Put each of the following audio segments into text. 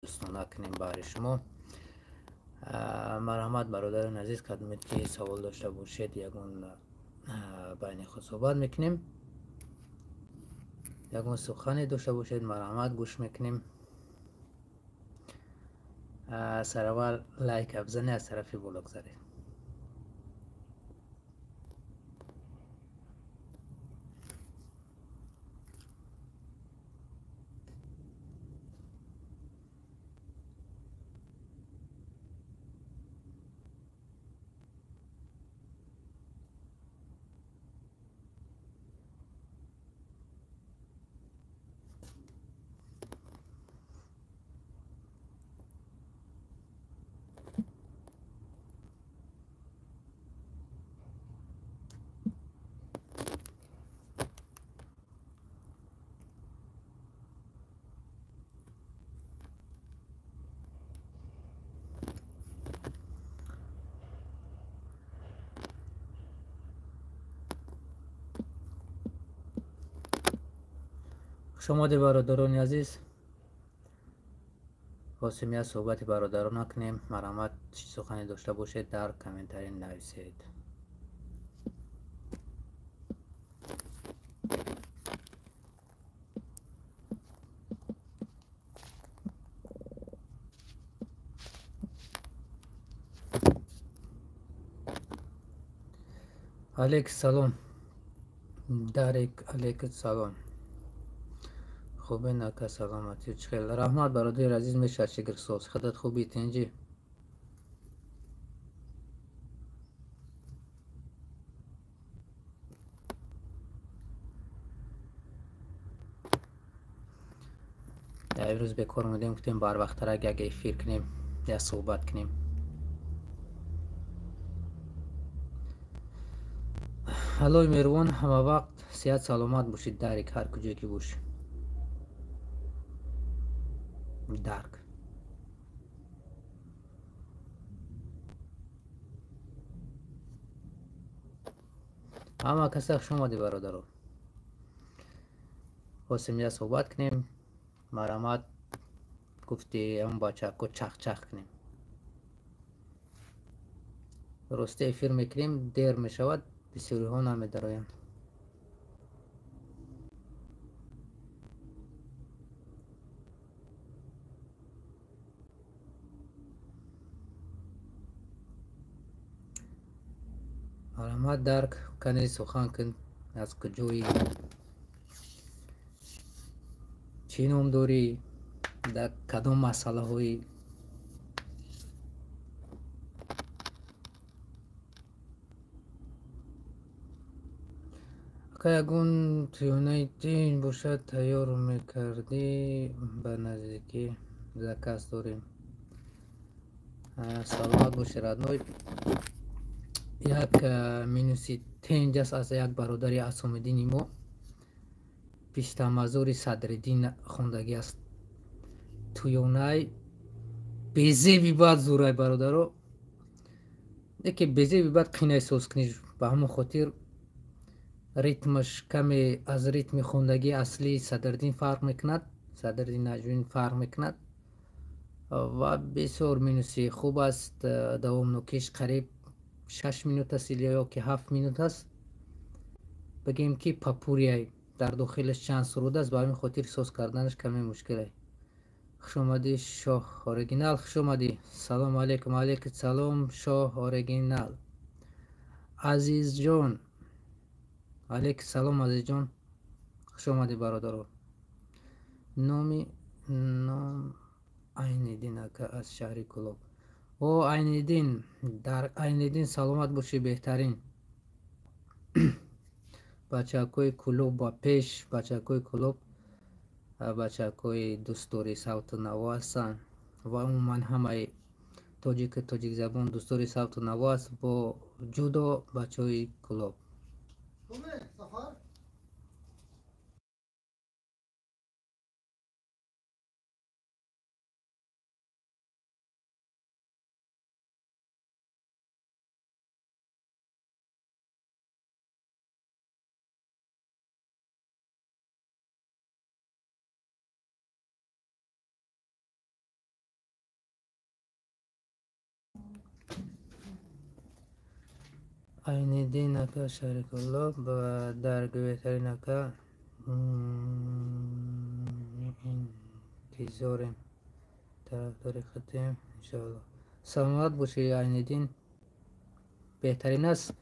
Дӯстона кунем баҳри шумо. Марҳамат, бародарони азиз, кадомед ки савол дошта бошед, ягон байни худ суҳбат мекунем, ягон сухане дошта бошед, марҳамат, гӯш мекунем. Сараввал лайк бизанед, аз тарафи боло гузаред. Хушомадед, бародарони азиз. Хостем як суҳбати бародарона кунем. Марҳамат, чӣ сухане дошта бошед, дар комментарий нависед. Алейк салом, Дарик. Алейк салом. Хубен, ака, саломатӣ чӣ хел? Раҳмат, бародари азиз, мешавад, шигирсоз. Худат хуби, тинҷӣ? Имрӯз бекор омадем, гуфтем барвақттарак як эфир кунем, як суҳбат кунем. Аллои меҳрубон, ҳама вақт сиҳат саломат бошед. Дарик, ҳар куҷое ки бошӣ, дарк. Ҳама каса хуш омадӣ, бародаро. Хостем як суҳбат кунем. Марҳамат, гуфти ҳамон бачако, чахчах кунем. Рости, эфир мекунем, дер мешавад, бисёриҳо намедароянд. Марҳамат, дарк кане, сухан кун. Аз куҷоӣ, чӣ ном дорӣ, дар кадом масъалаҳои? Ака, ягон тӯёнаи тинҷ бошад, тайёр мекардӣ, ба наздикӣ заказ дорем. Саломат бошӣ, родной. Як минуси тинҷ аст аз як бародари Асомиддини мо, Пиштамазори Садриддин хондагӣ аст. Тӯёнай безеби бад зӯрай, бародаро, яке безеби бад қинай созкуниш. Ба ҳамон хотир ритмаш каме аз ритми хондагии аслии Садриддин фарқ мекунад, Садриддин Наҷмиддин фарқ мекунад. Ва бисёр минуси хуб аст, давомнокиш қариб 6 минут аст ё ки 7 минут аст. Бигем ки попурри дар дохилаш чанд суруд аст, ба ҳамин хотир соз карданаш каме мушкиле. Хушомадӣ, Шоҳ Оригинал, хушомадӣ. Салому алейкум. Алейкум салом, Шоҳ Оригинал. Азизҷон, алейкум салом, Азизҷон, хушомадӣ, бародаро. Номи ном Айниддин, ака, аз шаҳри Кӯлоб. О, Айниддин, дар Айниддин, саломат бошӣ, беҳтарин. Бачакҳои Кӯлоб ба пеш, бачакҳои Кӯлоб бачакҳои дӯстдори савту наво ҳастанд ва умуман ҳамаи тоҷику тоҷикзабон дӯстдори савту наво аст, бо ҷудо бачаҳои Кӯлоб. Айниддин ака Шарикулло дар беҳтарин ака интизорем, тарафдори худем иншоалло. Саломат бошӣ, Айниддин, беҳтарин аст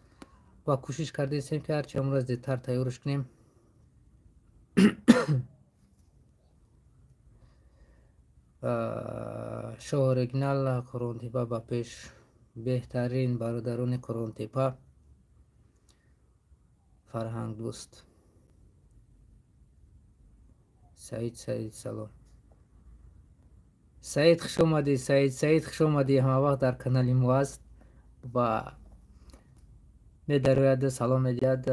ва кӯшиш кардаистем, ки ҳарчи ҳамонро зудтар тайёрш кунем. Шоҳ оригинал, Қурғонтепа ба пеш, беҳтарин бародарони Қурғонтепа, фарҳангдӯст. Саид, Саид, салом, Саид, хуш омадӣ, Саид, Саид, хуш омадӣ. Ҳамавақт дар канали мо аст ва медарояду салом медиҳад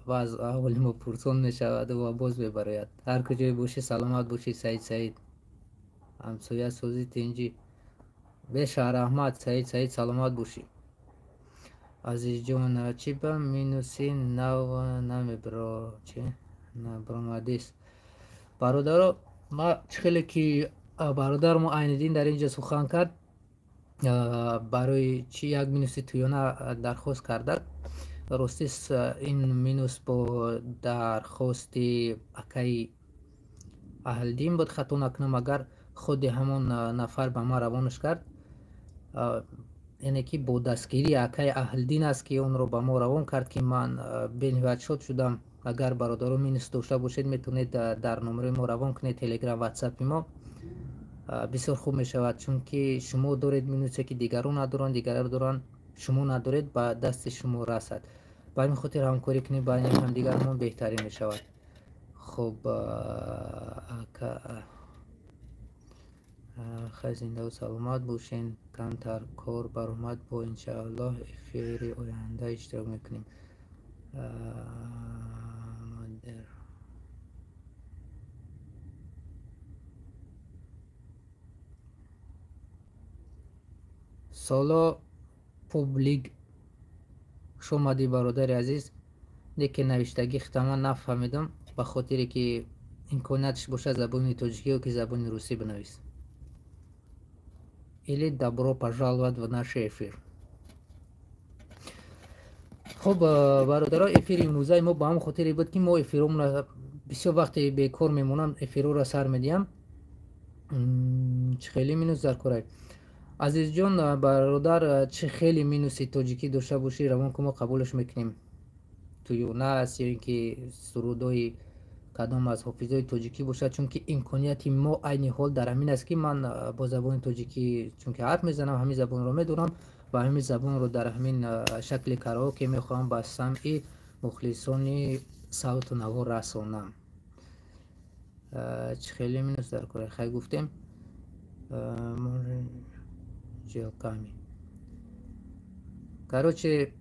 ва аз аҳволи мо пурсон мешавад ва боз мебарояд. Ҳар куҷое бошӣ, саломат бошӣ, Саид. Саид, ҳамсоя сӯзи тинҷӣ беша, раҳмат, Саид. Саид, саломат бошӣ. Азизҷон, чӣ ба минуси нав намебро, чи набаромадист? Бародаро, ма чӣ хеле ки бародармо Айниддин дар ин ҷо сухан кард, барои чӣ як минуси тӯёна дархост кардад. Ростӣ, ин минус бо дархости акаи Аҳлиддин буд, хато накунам, агар худи ҳамон нафар ба ман равонаш кард, яъне ки бо дастгирии акаи Аҳлиддин аст, ки онро ба мо равон кард, ки ман бениҳоят шод шудам. Агар бародаро минус дошта бошед, метавонед дар номерои мо равон кунед, Телеграм, Ватсапи мо, бисёр хуб мешавад, чунки шумо доред минусе, ки дигарон надоранд, дигарро доранд, шумо надоред, ба дасти шумо расад. Ба ҳамин хотир ҳамкорӣ кунем байни ҳамдигармон, беҳтарин мешавад. Хуб, ака, хай, зиндаву саломат бошен. Камтар кор баромад, бо иншааллоҳ эфири оянда иштирок мекунем. Модер Соло Публик, хуш омадӣ, бародари азиз. Лекин навиштагӣ хитама нафаҳмидам, ба хотире ки имкониятш бошад, забони тоҷикӣ ё ки забони русӣ бинавис. Или добро пожаловать в наш эфир. Хуб, бародаро, эфири имрӯзаи мо ба ҳамон хотире буд, ки мо эфиромона бисёр вақте бекор мемонам, эфирҳоро сар медиҳам. Чӣ хеле минус дар корай, азизҷон, бародар, чӣ хеле минуси тоҷикӣ дошта бошӣ, равон ку, мо қабулаш мекунем. Туюна аст ё ин ки сурудҳои кадом аз ҳофизои тоҷикӣ бошад, чунки имконияти мо айни ҳол дар ҳамин аст, ки ман бо забони тоҷикӣ чунки ҳарф мезанам, ҳамин забонро медонам ва ҳамин забонро дар ҳамин шакли караоке мехоҳам ба самъи мухлисони савту наво расонам. Чӣ хеле минус дар кора, хай, гуфтем жилками. Короче,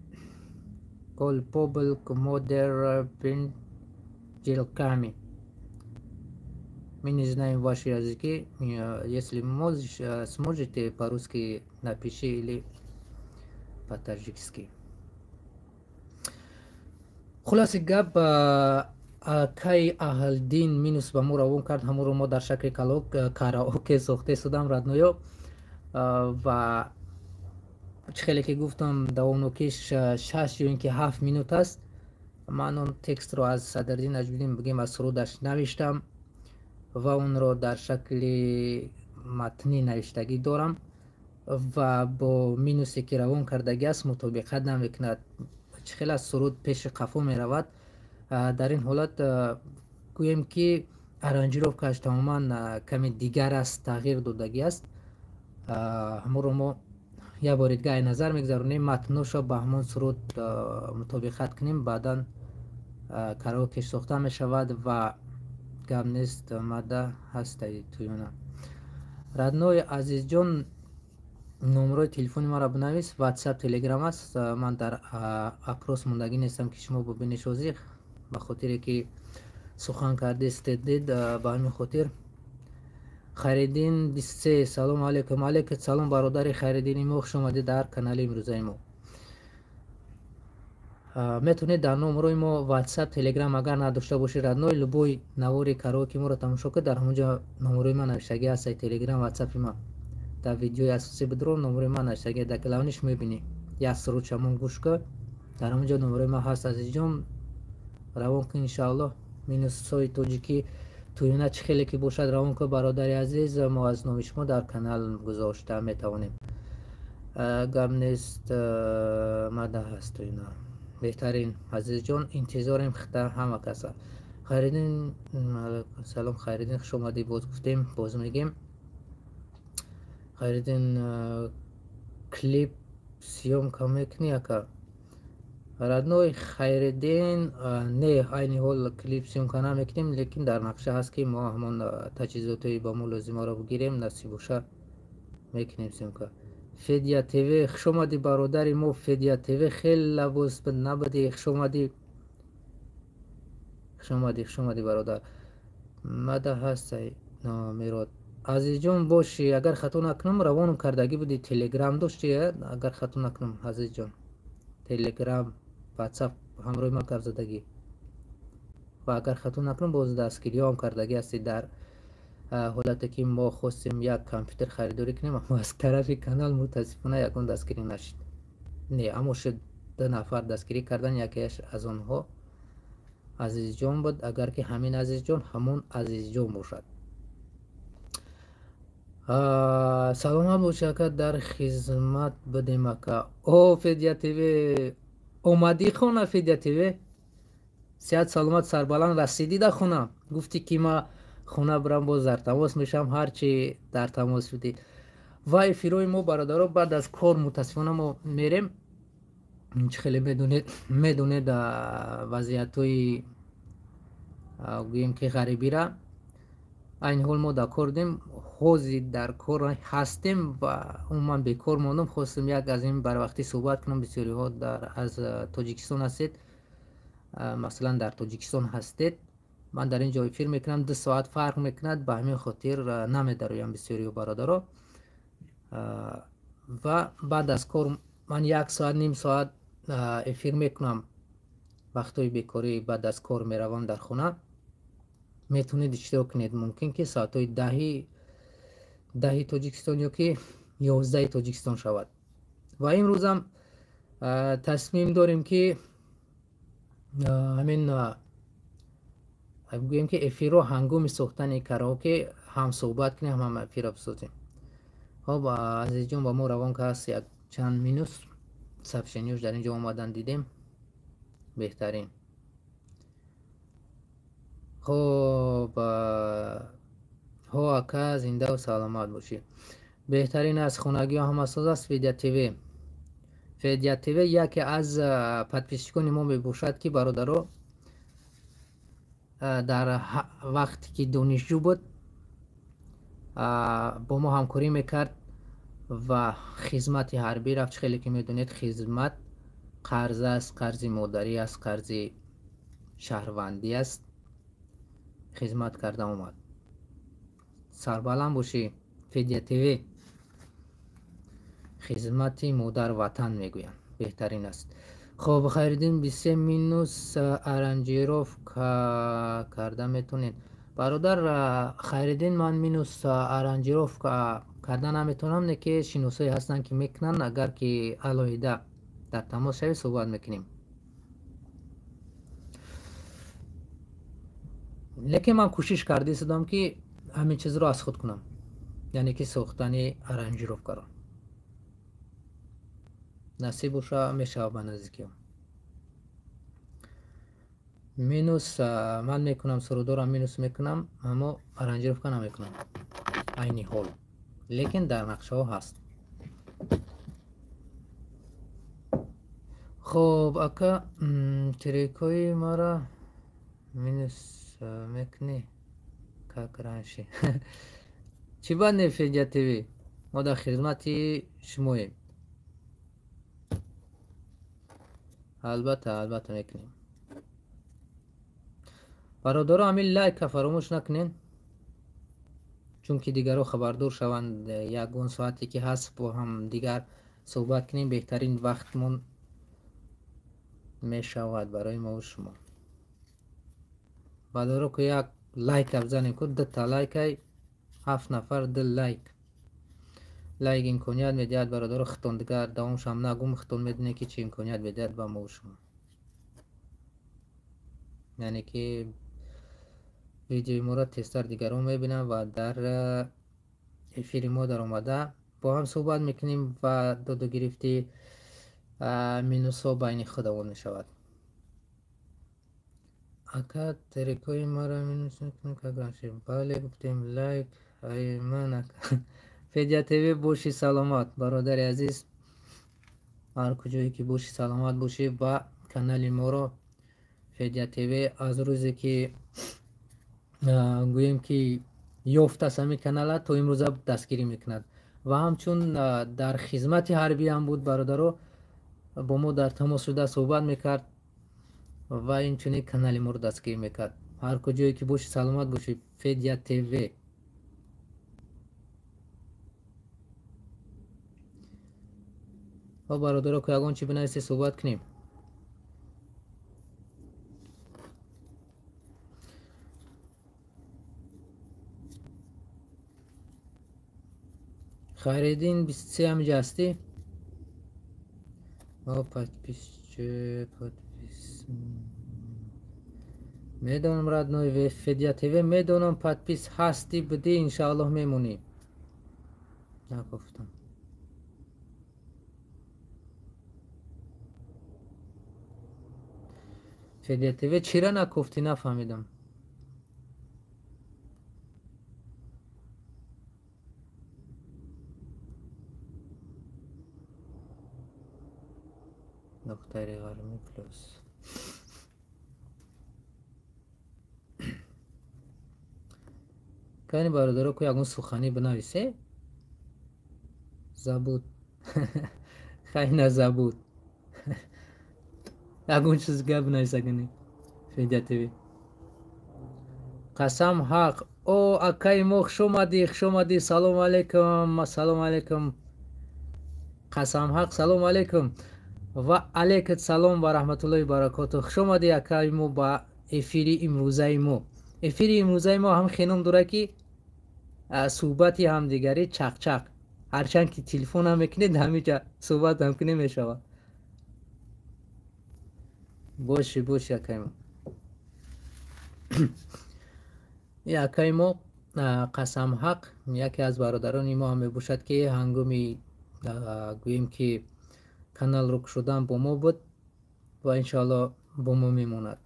колпоблк модер жилками. Мы не знаем ваши языки. Если можешь, сможете по-русски напиши или по-таджикски. Хулоси гап, акаи Аҳлдин минус ба мо равон кард, ҳамонро мо дар шакли караоке сохта истодам, родной. Ва чӣ хеле ки гуфтам, давомнокиш 6 ё ин ки 7 минут аст. Ман он текстро аз Садриддин Наҷмиддин, бигем, аз сурудаш навиштам ва онро дар шакли матнӣ навиштагӣ дорам ва бо минусе, ки равон кардагӣ аст, мутобиқат намекунад. Чӣ хел аз суруд пеши қафо меравад. Дар ин ҳолат гӯем, ки аранжировкааш тамоман каме дигар аст, тағйир додагӣ аст. Ҳамонро мо як бори дига назар мегузаронем, матношо ба ҳамон суруд мутобиқат кунем, баъдан караокеш сохта мешавад ва гап нест. Мада ҳастаи туёна, родной. Азизҷон, номерои телефони маро бинавис, Ватсап, Телеграм аст. Ман дар опрос мондагӣ нестам, ки шумо бубинед ҳозир, ба хотире ки сухан кардистед дид, ба ҳамин хотир. Хайриддин 23, салому алайкум. Алайкум салом, бародари Хайриддини мо, хуш омадед дар канали имрӯзаи мо. Метавонед дар номерои мо Ватсап, Телеграм агар надошта бошед, родной, любой навори караоки моро тамошо кунед, дар ҳамонҷо номерои ман навиштагӣ аст, Телеграм, Ватсапи ман. Дар видеои асосӣ бидро, номерои ман навиштагӣ, дар главныйш мебинӣ. Як суруд шамон гӯш кун. Дар ҳамон ҷо номерои ман ҳаст, азизҷон, равон кун иншааллоҳ. Минусҳои тоҷикӣ тӯёна чӣ хеле ки бошад равон кун, бародари азиз, мо аз номи шумо дар канал гузошта метавонем. Гап нест, мада ҳаст тӯёна. Беҳтарин, азизҷон, интизорем хита ҳама каса. Хайриддин, салом Хайриддин, хуш омадӣ, боз гуфтем, боз мегем. Хайриддин, клип съёмка мекунӣ ака? Родной Хайриддин, не, айни ҳол клип съёмка намекунем, лекин дар нақша ҳаст, ки мо ҳамон таҷҳизотҳои ба мо лозимаро бигирем, насиб боша мекунем съёмка. Федя ТВ, хуш омадӣ, бародари мо Федя ТВ, хеле боз набудӣ, хуш омадӣ, хуш омадӣ, хуш омадӣ, бародар. Мада ҳастай номерот, азизҷон, бошӣ, агар хато накунам, равонам кардагӣ будӣ, телеграм доштӣ, агар хато накунам, азизҷон, телеграм, ватсап ҳамроҳи ман гап задагӣ ва агар хато накунам, боз дастгириҳоам кардагӣ ҳастӣ дар ҳолате ки мо хостем як компютер харидорӣ кунем, аммо аз тарафи канал мутаассифона ягон дастгирӣ нашид. Не, аммо шуд, ду нафар дастгирӣ кардан, якеаш аз онҳо азизҷон буд, агар ки ҳамин азизҷон ҳамон азизҷон бошад. Саломат бошӣ, ака, дар хизмат будем, ака. О, Федя ТВ, омадӣ хона, Федя ТВ? Сиҳат, саломат, сарбаланд расидӣ дар хона? Гуфтӣ ки ма хона бирам, боз дар тамос мешавам, ҳарчи дар тамос шудӣ. Ва эфирҳои мо, бародаро, баъд аз кор мутаассифона мо мерем. Чӣ хеле медонед вазъиятҳои, гӯем ки, ғарибира. Айни ҳол мо дар кор дем, ҳозир дар кор ҳастем ва умуман бекор мондам, хостам як аз ин барвақтӣ суҳбат кунам. Бисёриҳо аз Тоҷикистон ҳастед, масалан дар Тоҷикистон ҳастед, ман дар ин ҷо эфир мекунам, 2 соат фарқ мекунад, ба ҳамин хотир намедароям бисёриҳо, бародаро. Ва баъд аз кор ман як соат, ним соат эфир мекунам, вақтҳои бекорӣ баъд аз кор меравам дар хона, метавонед иштирок кунед. Мумкин ки соатҳои 10 Тоҷикистон ё ки 11 Тоҷикистон шавад. Ва имрӯзам тасмим дорем ки ҳамин гӯем ки эфирро ҳангоми сохтани караоке ҳам суҳбат кунем, ҳам эфирро бисозем. Хоб, азизҷон ба мо равон кааст як чанд минус сообщениёш дар ин ҷо омадан, дидем, беҳтарин. Хоб, ҳо ака, зиндаву саломат бошӣ. Беҳтарин аст, хонагиҳо ҳама соз аст. Федя ТВ, Федя ТВ яке аз подписчикони мо мебошад, ки бародаро, дар вақте ки донишҷӯ буд бо мо ҳамкорӣ мекард ва хизмати ҳарбӣ рафт. Чӣ хеле ки медонед, хизмат қарз аст, қарзи модарӣ аст, қарзи шаҳрвандӣ аст. Хизмат карда омад. Сарбаланд бошӣ, Федя ТВ. Хизмати модар ватан мегӯянд, беҳтарин аст. Хоб, Хайриддин, бисе минус аранжировка карда метавонед? Бародар Хайриддин, ман минус аранжировка карда наметавонам, не ки шиносое ҳастанд, ки мекунанд. Агар ки алоҳида дар тамос шавӣ, суҳбат мекунем. Лекин ман кӯшиш карда истодам, ки ҳамин чизро аз худ кунам, яъне ки сохтани аранжировкаро. Насиб боша, мешавад ба наздикиҳо. Минус ман мекунам, сурудорам минус мекунам, аммо аранжировка намекунам айни ҳол, лекин дар нақшаҳо ҳаст. Хоб, ака, трекҳои мара минус мекунӣ как раньше? Чӣ бад не, Федя ТВ, мо дар хизмати шумоем, албатта, албатта мекунем. Бародаро, ҳамин лайка фаромӯш накунед, чунки дигарҳо хабардор шаванд. Ягон соате ки ҳаст, бо ҳам дигар суҳбат кунем, беҳтарин вақтмон мешавад барои мову шумо. Бародаро, ку як лайка бизанем, ку дута лайкай, 7 нафар, ду лайк. Лайк имконият медиҳад, бародаро, хитон дигар давомшам нагум, хитон медонед ки чӣ имконият медиҳад ба мо шумо. Яъне ки видеои моро тезтар дигарон мебинанд ва дар эфири мо даромада бо ҳам суҳбат мекунем ва доду гирифти минусҳо байни худамон мешавад. Ака, трекҳои маро минус мекунем, как раньше? Бале, гуфтем лайк. Ай ман ака. Федя ТВ, боши саломат, бародари азиз. Ҳар куҷое ки боши, саломат бошӣ ва канали моро Федя ТВ аз рӯзе ки гӯем ки ёфтааст ҳамин канала, то имрӯза дастгирӣ мекунад ва ҳамчун дар хизмати ҳарбӣ ҳам буд, бародаро, бо мо дар тамос шуда суҳбат мекард ва инчунин канали моро дастгирӣ мекард. Ҳар куҷое ки бошӣ, саломат бошӣ, Федя ТВ. Ҳо бародаро, ку ягон чӣ бинависед, суҳбат кунем. Хайриддин 23, ҳамиҷа ҳастӣ? О, подписчик, подпис. Медонам, родной Федя ТВ, медонам, подпис ҳастӣ, будӣ, иншааллоҳ мемонӣ. Нагуфтам. Федя ТВ, чира накуфтӣ, нафаҳмидам. Духтари ғармӣ плюс. Кани, бародаро, ку ягон суханӣ бинависе? Забуд. Хай, на забуд. Ягон чиз гап бинависа кани. Федя ТВ. Қасам ҳақ. О, акаи мо, хуш омадӣ, хуш омадӣ. Салому алайкум, ассалому алайкум. Қасам ҳақ, салому алайкум. Ва алайкат салом ва раҳматуллоҳи баракоту. Хуш омадӣ, акаи мо, ба эфири имрӯзаи мо. Эфири имрӯзаи мо ҳам хеном дорад ки суҳбати ҳамдигарӣ, чақчақ. Ҳарчанд ки телефон ҳам мекунед, ҳамиҷа суҳбат ҳам кунем, мешавад. Боши, боши, акаи мо. Акаи мо Қасам ҳақ яке аз бародарони мо ҳам мебошад, ки ҳангоми гӯем ки каналро кушодан бо мо буд ва иншоалло бо мо мемонад.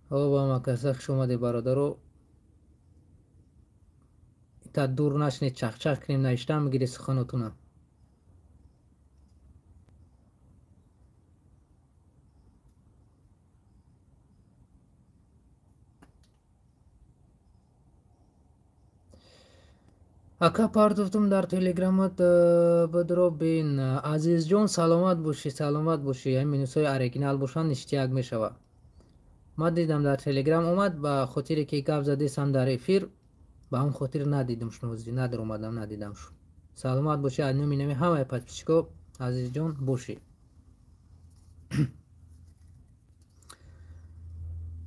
О, ба макаса хуш омадед, бародаро. Та дур нашинед, чақчақ кунем, навиштан мегиред суханотуна. Ака, партофтум дар телеграмат, бидро бин. Азизҷон, саломат бошӣ, саломат бошӣ. Ҳамин минусҳои оригинал бошанд, ништияк мешавад. Ман дидам, дар телеграм омад, ба хотире ки гап задесам дар эфир, ба ҳам хотир надидам шунози, надаромадам, надидам шу. Саломат бошӣ, аз номи нами ҳамаи подписчико, азизҷон, бошӣ.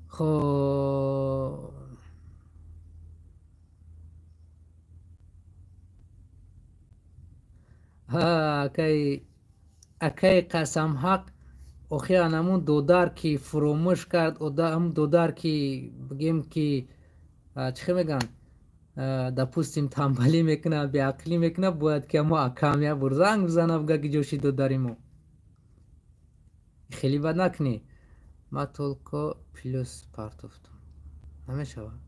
Хоб, акаи Қасамҳақ, охиран ҳамун додар ки фуромӯш кард, ҳамун додар ки бигем ки чӣ хел мегӯянд, допустим, тамбалӣ мекунад, беақлӣ мекунад, бояд ки ҳамо акам як бор занг бизанад, бигӯяд ки ҷоши додари мо. Хеле бад накунӣ. Ма только плюс партофтум. Намешавад.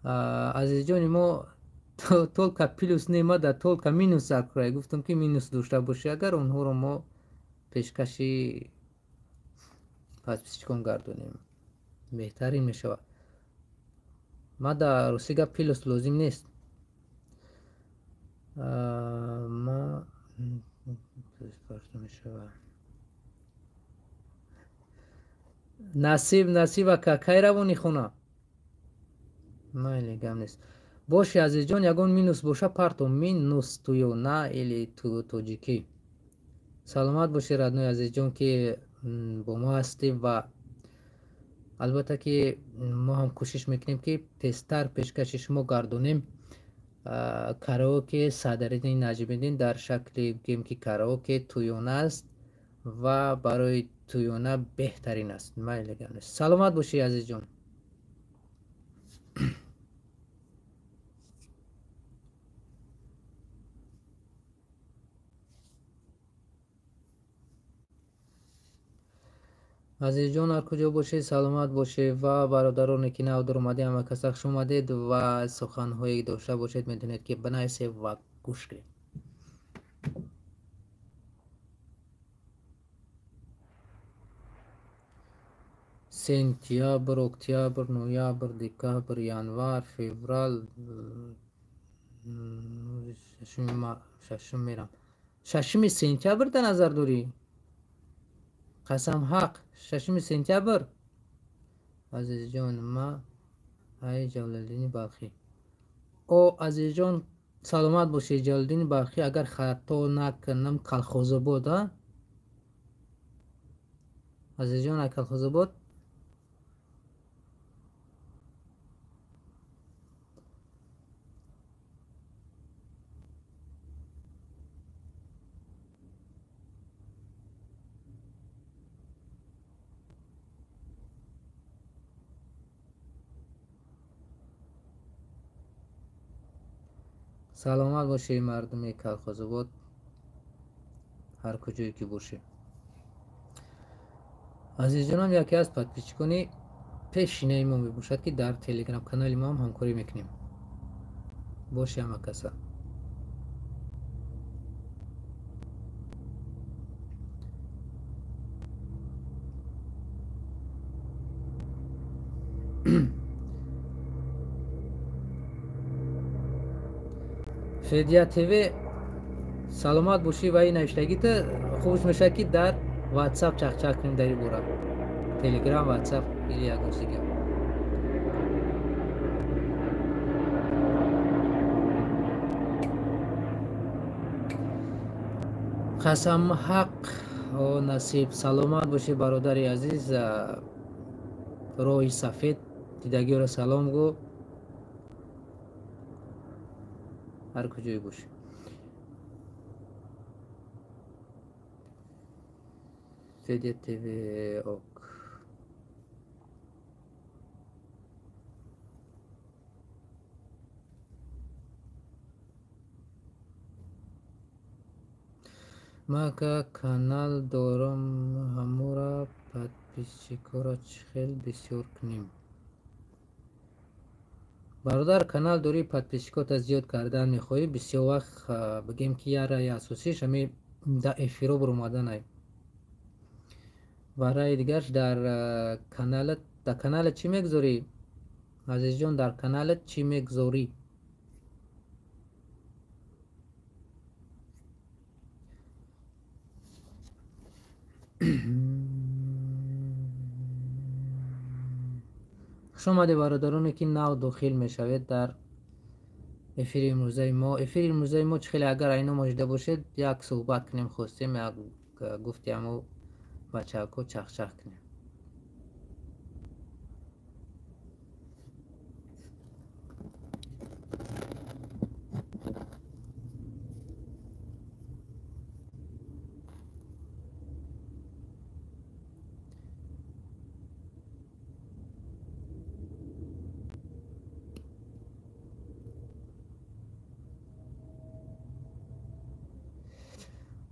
Азизҷони мо, только плюс не, ма да только минус закрой. Гуфтам ки минус дошта бошӣ, агар онҳоро мо пешкаши подписчикон гардонем, беҳтарин мешавад. Ма да рости гап плюс лозим нест. Ма плюс мешавад. Насиб, насиб, ака, кай равонӣ хона? Майли, гап нест. Боши, азизҷон, ягон минус боша, парто, минус туё на или ту тоҷикӣ. Саломат бошӣ, родной азизҷон, ки бо мо ҳастед ва албатта ки мо ҳам кӯшиш мекунем, ки тезтар пешкаши шумо гардонем караоке Садриддин Наҷмиддин дар шакли гӯем ки караоке тӯёна аст ва барои тӯёна беҳтарин аст. Майли, гап нест. Саломат бошӣ, азизҷон. Азизҷон, ҳар куҷо бошед, саломат бошед ва бародароне ки нав даромадед, ҳама каса хуш омадед ва суханҳое дошта бошед, метавонед ки бинависед ва гӯш кунед. Сентябр, октябр, ноябр, декабр, январ, феврал, шашум мерам. 6 сентябр дар назар дорӣ? Қасам ҳақ, 6 сентябр. Азизҷон, ма ай Ҷалолиддини Балхӣ. О, азизҷон, саломат бошед. Ҷалолиддини Балхӣ, агар хато накунам, Калхозобод, а? Азизҷон, ай Калхозобод. Саломат бошед, мардуми Калхозобод, ҳар куҷое ки бошед. Азизҷонам яке аз подписчикони пешинаи мо мебошад, ки дар телеграм канали мо ҳам ҳамкорӣ мекунем. Боши ҳама каса. Федия ТВ, саломат бошӣ ва ин навиштагита хубш мешавад, ки дар ватсап чахчах кунем дар ин бора, телеграм, ватсап или ягон чиз. Қасам ҳақ, о насиб, саломат бошӣ, бародари азиз. Роҳи сафед дидагиёро салом гӯ, ҳар куҷое бошӣ. Федя ТВ, ок. Ман ака канал дорам, ҳамура подписчикоро чӣ хел бисёр кунем? Бародар, канал дорӣ, подписчикота зиёд кардан мехоҳӣ, бисёр вақт бигем ки як раи асосиш ҳами дар эфиро баромаданай ва раи дигарш дар каналат. Дар каналат чӣ мегузорӣ, азизҷон? Дар каналат чӣ мегузорӣ? Хуш омадед, бародароне ки нав дохил мешавед дар эфири имрӯзаи мо. Эфири имрӯзаи мо чӣ хеле, агар айно мошида бошед, як суҳбат кунем хостем, як гуфти ҳамо бачаҳако чахчах кунем.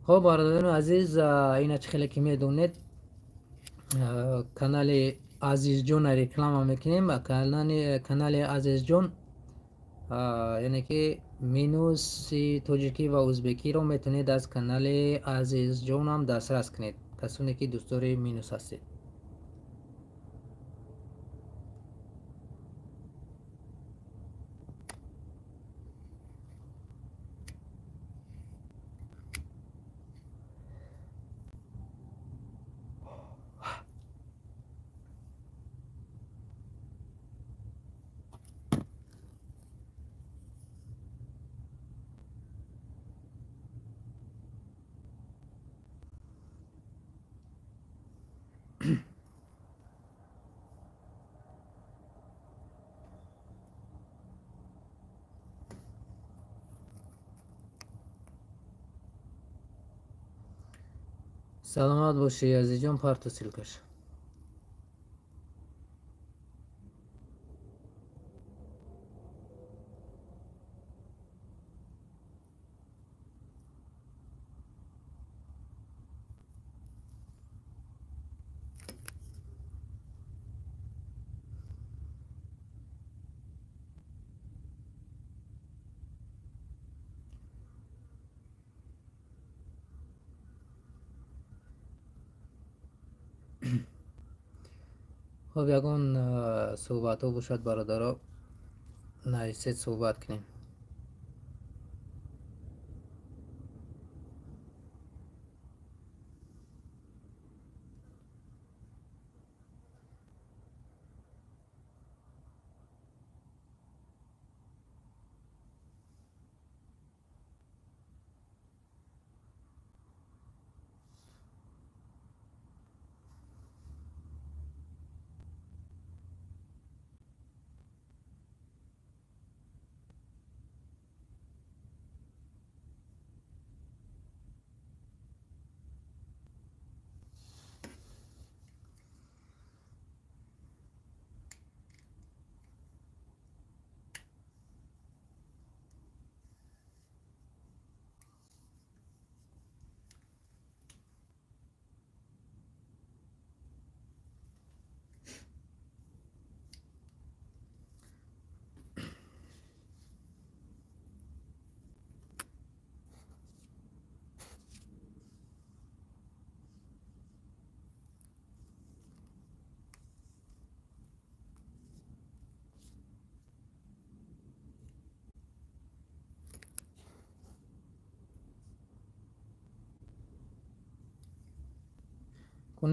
Хоб, бародарони азиз, ина чӣ хеле ки медонед, канали Азизҷона реклама мекунем. Канали Азизҷон, яъне ки минуси тоҷикӣ ва узбекиро метавонед аз канали Азизҷонам дастрас кунед, касоне ки дӯстдори минус ҳастед. Саломат бошӣ, азизҷон, парту ссылка ш. Хоб, ягон суҳбатҳо бошад, бародаро, нависед, суҳбат кунем.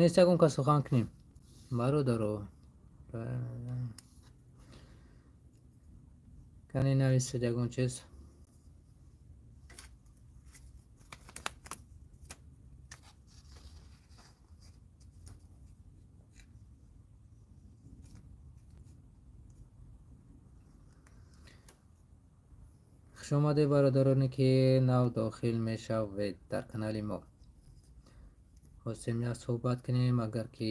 Нест ягон кас сухан кунем, бародаро? Кане, нависед ягон чиз. Хушомадед, бародароне ки нав дохил мешавед дар канали мо. Хостем як суҳбат кунем. Агар ки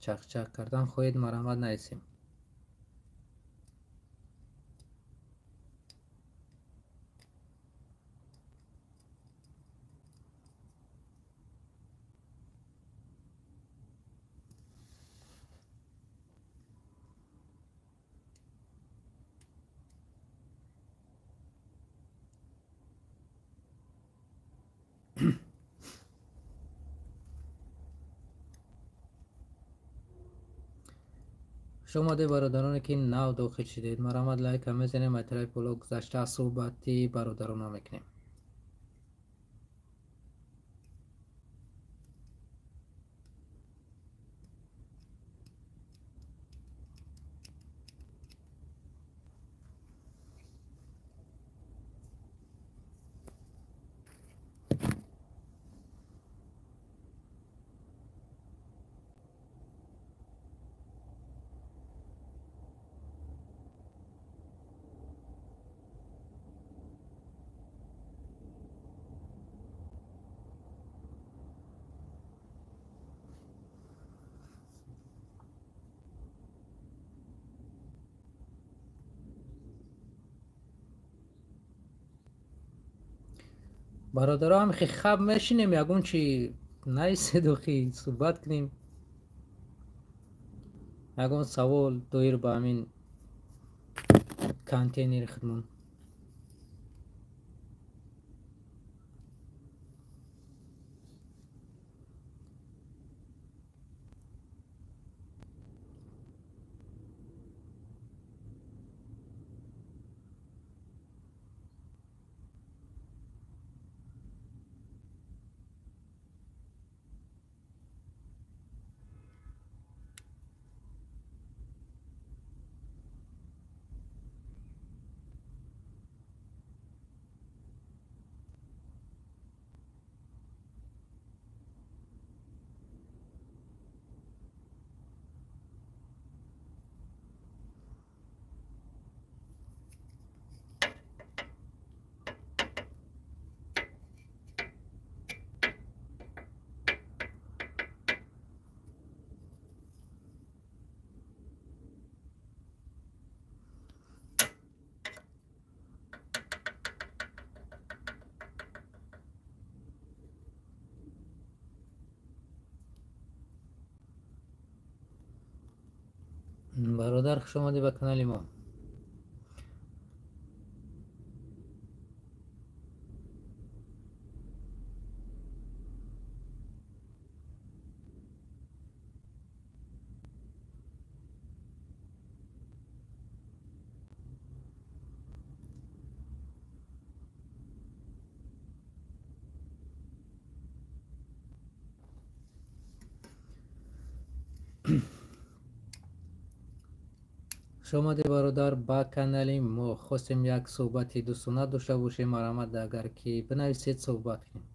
чақчақ кардан хоҳед, марҳамат, нависем. Хуш омадед, бародароне ки нав дохил шудед. Марҳамат, лайка мезанем, аз тарафи боло гузашта суҳбати бародарона мекунем. Бародаро, ҳам хи хаб мешинем, ягон чи нависеду хи суҳбат кунем. Ягон савол доир ба ҳамин контейнери худмон? Бародар, хуш омадӣ ба канали мо. Хуш омадӣ, бародар, ба канали мо. Хостем як суҳбати дӯстона дошта бошем. Марҳамат, агар ки бинависед, суҳбат кунем.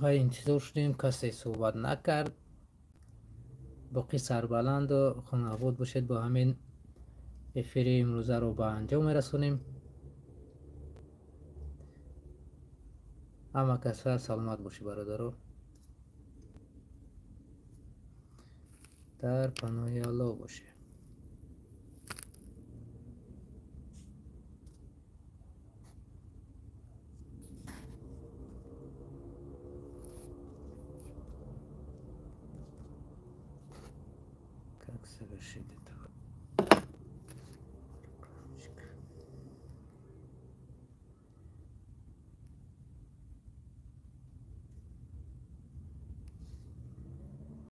Ва интизор шудем, касе суҳбат накард. Боқӣ сарбаланду хонаобод бошед. Бо ҳамин эфири имрӯзаро ба анҷом мерасонем. Ҳама каса саломат бошед, бародаро. Дар паноҳи Аллоҳ бошед. Как завершить это?